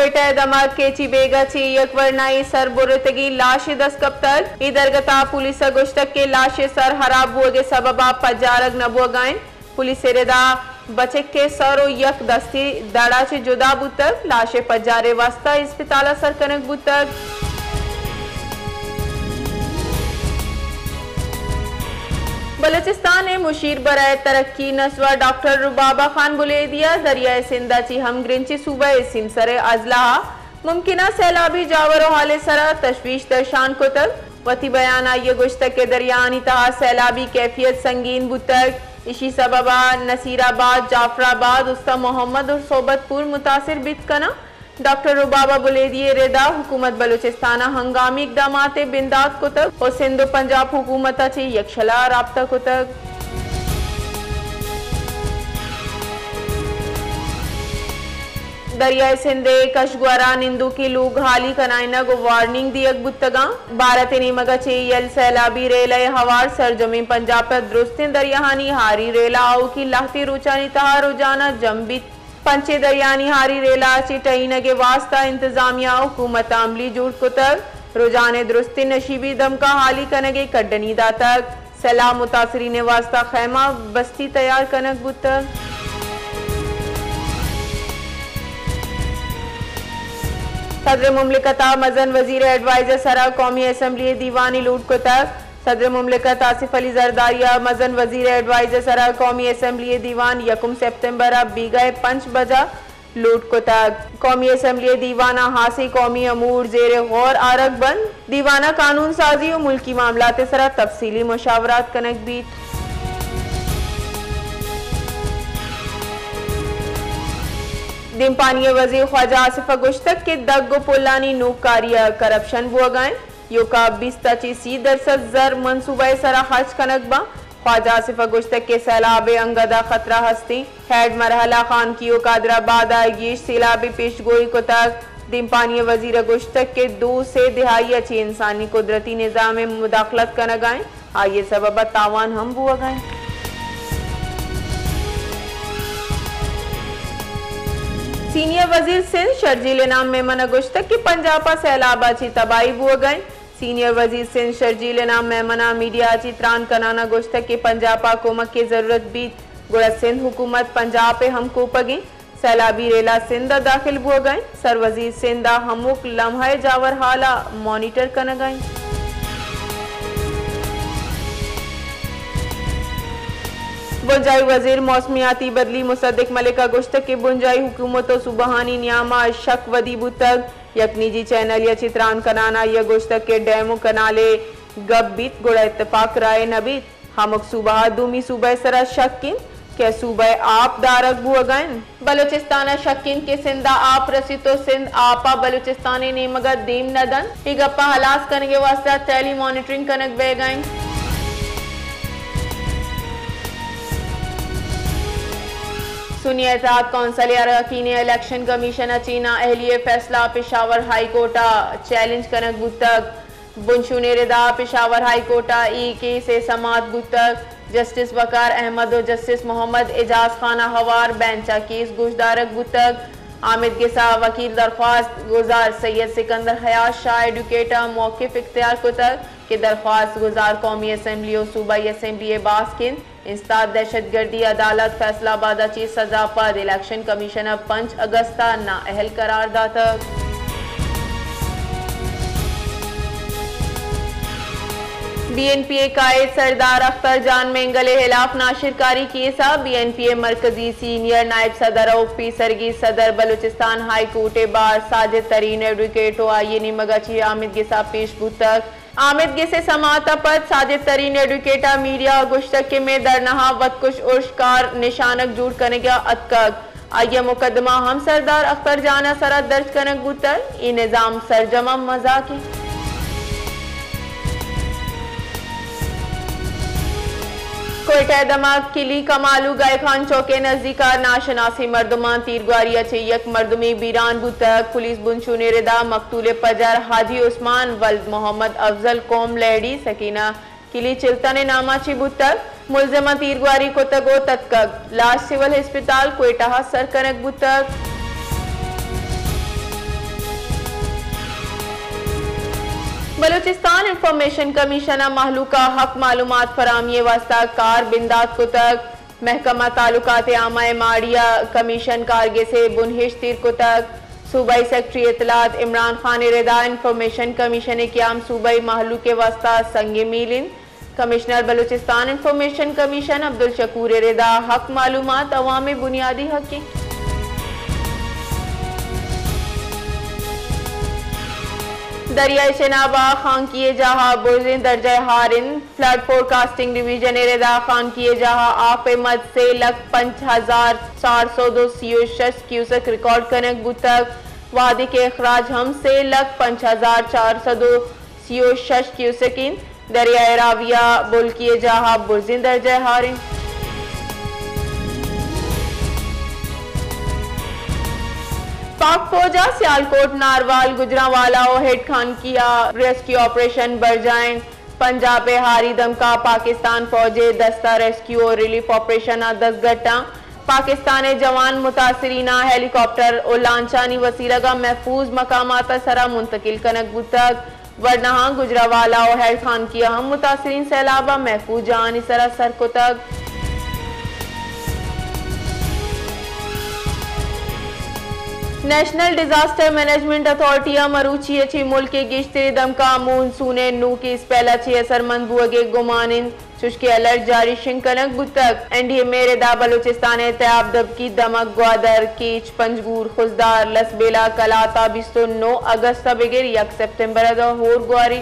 کوئٹہ ءِ دمگ کیچی بیگہ چہ یک ورنائیں سر برتگیں لاشے دست کپتگ۔ اے درگت ءَ پولیس ءَ گوشتگ کہ لاش ءِ سر ہراب بوگ ءِ سبب ءَ پجارگ نہ بوگ ءَ انت۔ پولیس ءِ ردا بچک ءِ سر و یک دستی دڑ ءَ چہ جدا بوتگ۔ لاش ءِ پجار ءِ واستہ اسپتال ءَ سر کنگ بوتگ۔ بلوچستان ءِ مشیر برائے ترقی نسواں ڈاکٹر ربابہ خان بلیدی ءَ دریائے سندھ ءَ چہ ہمگرنچیں صوبہ ءِ سیمسر ءِ اضلاع ءَ ممکنہ سیلابی جاور و حال ءِ سرا تشویش درشان کتگ۔ وتی بیان ءَ آئی ءَ گوشتگ کہ دریاہانی تہا سیلابی کیفیت سنگین بوتگ، ایشی سبب ءَ نصیر آباد، جعفر آباد، استان محمد و صحبت پور متاثر بیت کناں۔ ڈاکٹر ربابہ بلیدی ءِ ردا حکومت بلوچستان ءَ ہنگامی اقدامات ءِ بندات کتگ و سندھ و پنجاب حکومت ءَ چہ یکشلا رابطہ کتگ۔ دریائے سندھ ءِ کشگورا نندوکیں لوگ ہالی کنائینگ و وارننگ دیگ بوتگاں۔ بھارت ءِ نیمگ ءَ چہ یل سیلابی ریلہ ءِ ہوار سرجمیں پنجاب ءِ درستیں دریاہانی ہاری ریلہ آؤکیں لہتیں روچانی تہا رجانہ جم بیت۔ پنچیں دریانی ہاری ریلہ ءَ چہ ٹہینگ ءِ واستہ انتظامیہ ءُ حکومت ءَ عملی جوڑ کتگ۔ رجان ءِ درستیں نشیبی دمگاں ہالی کنگ ءِ کڈنی داتگ۔ سیلاب متاثرین ءِ واستہ خیمہ بستی تیار کنگ بوتگ۔ صدر مملکت ءَ مزن وزیر ءِ ایڈوائز ءِ سرا قومی اسمبلی ءِ دیوانے لوٹ کتگ۔ صدر مملکت آصف علی زرداری ءَ مزن وزیر ءِ ایڈوائز ءِ سرا قومی اسمبلی ءِ دیوان یکم سپتمبر ءَ بیگاہ ءَ پنچ بجہ لوٹ کتگ۔ قومی اسمبلی ءِ دیوان ءَ ہاسیں قومی امور زیر غور آرگ بنت۔ دیوان ءَ قانون سازی ءُ ملکی معاملات ءِ سرا تفصیلی مشاورات کنگ بیت۔ دیمپانی ءِ وزیر خواجہ آصف ءَ گوشتگ کہ دگ ءُ پلانی نوکاری ءَ کرپشن بوگ ءَ انت۔ ایوکا بیست ءَ چہ سی درسد زر منصوبہ ءِ سرا خرچ کنگ باں۔ خواجہ آصف ءَ گوشتگ کہ سیلاب ءِ انگت ءَ خطرہ ہست انت۔ ہیڈ مرحلہ خانکی ءُ قادر آباد ءَ گیش سیلاب ءِ پیشگوئی کتگ۔ دیمپانی ءِ وزیر ءَ گوشتگ کہ دو سے دہائی ءَ چہ انسانی قدرتی نظام ءِ مداخلت کنگ ءَ انت، آئی ءِ سبب ءَ تاوان ہم بوگ ءَ انت۔ سینئر وزیر سندھ شرجیل انعام میمن ءَ گوشتگ کہ پنجاب ءَ سیلاب ءَ چہ تباہی بوگ ءَ انت۔ سینئر وزیر سندھ شرجیل انعام میمن ءَ میڈیا ءَ چہ تران کنان ءَ گوشتگ کہ پنجاب ءَ کمک ءِ ضرورت بیت، گڑا سندھ حکومت پنجاب ءِ ہمکوپگ انت۔ سیلابی ریلہ سندھ ءَ داخل بوگ ءَ انت۔ سر وزیر سندھ ءَ ہمک لمحہ ءِ جاور حال ءَ مانیٹر کنگ ءَ انت۔ بنجاہی وزیر موسمیاتی بدلی مصدق ملک ءَ گوشتگ کہ بنجاہی حکومت ءُ صوبہانی نیام ءَ شک ودی بوتگ۔ یک نجی چینلے ءَ چہ تران کنان ءَ آئی ءَ گوشتگ کہ ڈیم ءُ کنال ءِ گپ بیت گڑا اتفاق رائے نہ بیت۔ ہمک صوبہ ءَ دومی صوبہ ءِ سرا شک انت کہ صوبہ ءِ آپ دارگ بوگ ءَ انت۔ بلوچستان ءَ شک انت کہ سندھ ءَ آپ رسیت ءُ سندھ آپ ءَ بلوچستان ءِ نیمگ ءَ دیم نہ دنت۔ اے گپ ءَ ہلاس کنگ ءِ واستہ ٹیلی مانیٹرنگ کنگ بیگ ءَ انت۔ سنی اتحاد کونسل ءِ اراکین ءِ الیکشن کمیشن ءَ چہ نااہلی ءِ فیصلہ پشاور ہائی کورٹ ءَ چیلنج کنگ بوتگ۔ بنشون ءِ ردا پشاور ہائی کورٹ ءَ اے کیس ءِ سماعت بوتگ۔ جسٹس وقار احمد ءُ جسٹس محمد اعجاز خان ءَ ہوار بینچ ءَ کیس گوشدارگ بوتگ۔ آمید گس ءِ وکیل درخواست گزار سید سکندر حیات شاہ ایڈوکیٹ ءَ موقف اختیار کتگ کہ درخواست گزار قومی اسمبلی ءُ صوبائی اسمبلی ءِ باسک انت۔ استاد دہشت گردی عدالت فیصل آباد ءَ چہ سزا پد الیکشن کمیشن ءَ پنچ اگست ءَ نااہل قرار داتگ۔ بی این پی ءِ قائد سردار اختر جان مینگل ءِ ہلاف ناشرکاری کیس ءَ بی این پی ءِ مرکزی سینئر نائب صدر ءُ پیسرگی صدر بلوچستان ہائی کورٹ ءِ بار ساجد ترین ایڈوکیٹ ءُ آئی ءِ نیمگ ءَ چہ آمید گس ءَ پیش بوتگ۔ آمید گس ءِ سماعت ءَ پد ساجد ترین ایڈوکیٹ ءَ میڈیا ءَ گوشتگ کہ مئے دھرنا ءَ وتکش ارش کار نشانگ جوڑ کنگ ءَ اتکگ۔ آئی ءِ مقدمہ ہم سردار اختر جان ءِ سرا درج کنگ بوتگ۔ اے نظام سرجم ءَ مزاک انت۔ کوئٹہ ءِ دمگ کلی کمالو گائے خان چوک ءِ نزیک ءَ ناشناسیں مردماں تیرگواری ءَ چہ یک مردمے بیران بوتگ۔ پولیس بنشون ءِ ردا مقتول ءِ پجار حاجی عثمان ولد محمد افضل قوم لہڑی سکینہ کلی چلتان ءِ نام ءَ چہ بوتگ۔ ملزماں تیرگواری کتگ ءُ تتکگ۔ لاش سول ہسپتال کوئٹہ ءَ سر کنگ بوتگ۔ بلوچستان انفارمیشن کمیشن ءَ مہلوک ءَ حق معلومات فراہمی ءِ واستہ کار بندات کتگ۔ محکمہ تعلقات عامہ ءِ ماڑی ءَ کمیشن کارگس ءِ بنہشت ایر کتگ۔ صوبائی سیکرٹری اطلاعات عمران خان ءِ ردا انفارمیشن کمیشن ءِ قیام صوبائی مہلوک ءِ واستہ سنگ میل انت۔ کمشنر بلوچستان انفارمیشن کمیشن عبدالشکور ءِ ردا حق معلومات عوام ءِ بنیادی حق انت۔ دریائے چناب ءَ خانکی ءِ جاہ ءَ برزیں درجہ ءَ ہار انت۔ فلڈ فورکاسٹنگ ڈویژن ءِ ردا خانکی ءِ جاہ ءَ آپ ءِ مد سے لکھ پنچ ہزار چار سد ءُ سی ءُ شش کیوسک ریکارڈ کنگ بوتگ، وہدے کہ اخراج ہم سے لکھ پنچ ہزار چار سد ءُ سی ءُ شش کیوسک انت۔ دریائے راوی ءَ بولکی ءِ جاہ ءَ برزیں درجہ ءَ ہار انت۔ پاک فوج ءَ سیالکوٹ، ناروال، گجرانوالہ ءُ ہیڈ خانکی ءَ ریسکیو آپریشن برجاہ انت۔ پنجاب ءِ ہاری دمک ءَ پاکستان فوج ءِ دستہ ریسکیو ءُ ریلیف آپریشن ءَ دزگٹ انت۔ پاکستان ءِ جوان متاثرین ءَ ہیلی کاپٹر ءُ لانچانی وسیلگ ءَ محفوظ مقامات ءِ سرا منتقل کنگ بوتگ۔ ورناہاں گجرانوالہ ءُ ہیڈ خانکی ءَ ہم متاثرین سیلاب ءَ محفوظ جاہانی سرا سر کتگ۔ نیشنل ڈیزاسٹر مینجمنٹ اتھارٹی ءَ مروچی ءَ چہ ملک ءِ گیشتریں دمکاں مون سون ءِ نوکیں اسپیل ءَ چہ اثرمند بوگ ءِ گمان انت، چوشکہ الرٹ جاری شنگ کنگ بوتگ۔ این ڈی ایم اے ءِ ردا بلوچستان ءِ تیاب، دبکی، دمگ، گوادر، کیچ، پنجگور، خضدار، لسبیلہ، کلات ءَ بیست ءُ نو اگست ءَ بگر یک سپٹمبر ءَ داں ہور گواری